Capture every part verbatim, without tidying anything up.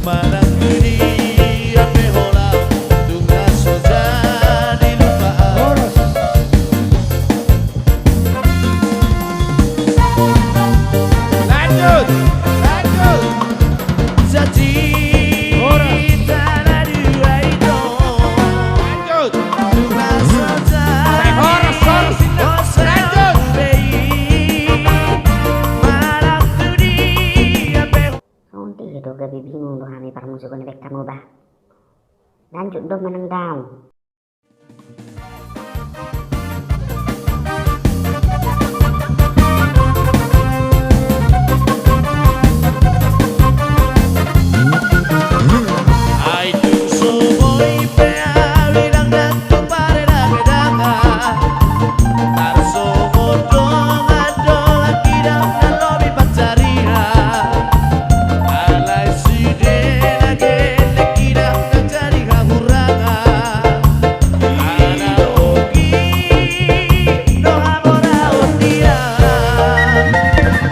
Manang tu dia pe ho laho, tung na so jadi lupa au. Horas. Lanjut, lanjut. Jadi, horas, hita na dua i do. Lanjut. Tung na so jadi, horas, horas, inna. Lanjut. Manang tu dia pe. Songon dia do, gabe bingung do hami parmusik on, baen hamu ba. Lanjut do manang daong. Ai tung so boi pe au didangdang tu paredang-redangan. Tarsongon dongan-dongan hita na lobi pansarian. Alai sude na gelleng hita na jadi hahurangan. Ala otik do hamoraon dia.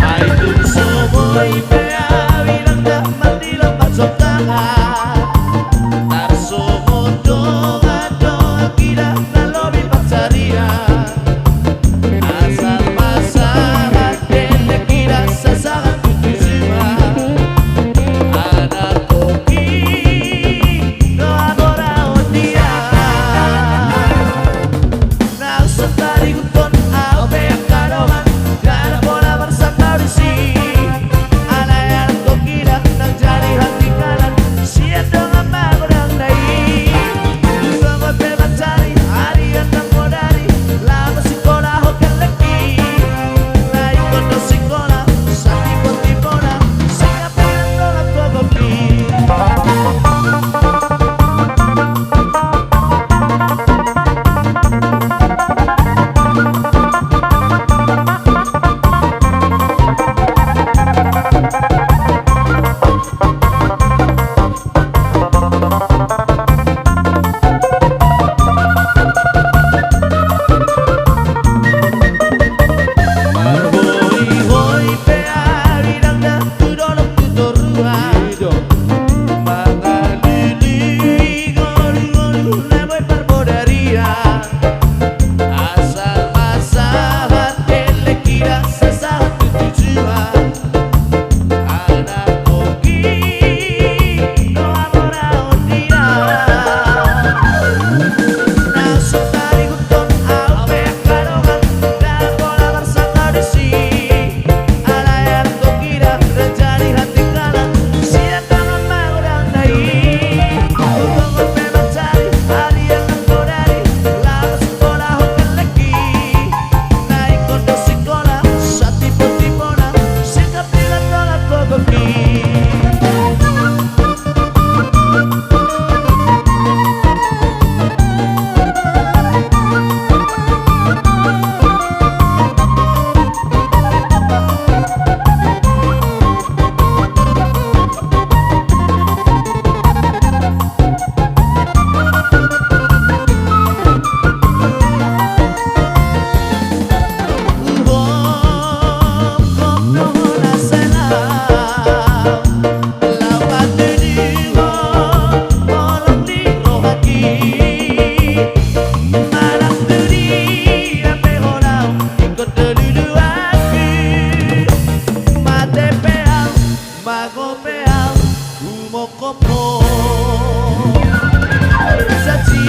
Ai tung so boi pe au didangdang mandilo parsontangan. Tarsongon dongan-dongan hita na lobi pansarian. Asal pasahat gelleng hita sasahat tu tujuan. Ala otik do hamoraon dia. Nunga so tariguthon au pe angka dongan, ndada pola marsangkap disi. Alai ala otik do na jadi hatinggalan sian dongan magodang na i. Tung pe mansari arian na modari, laho sikola ho gellengki. Na ingkon do sikola, satipo-tipona, singkap Marhoi-hoi pe au didangdang tu dolok tu toruan. Mangalului golu-golu na boi parbodarian. Asal pasahat gelleng hita sasahat tu tujuan. Ala otik do hamoraon dia. Nunga so tariguthon au pe angka dongan, ndada pola marsangkap disi. Alai ala otik do na jadi hatinggalan sian dongan magodang na i. Tung pe mansari arian na modari, laho sikola ho gellengki. Na ingkon do sikola, satipo-tipona, singkap di tolak gogoki. Mate pe au, mago pe au, humongkop ho. Saji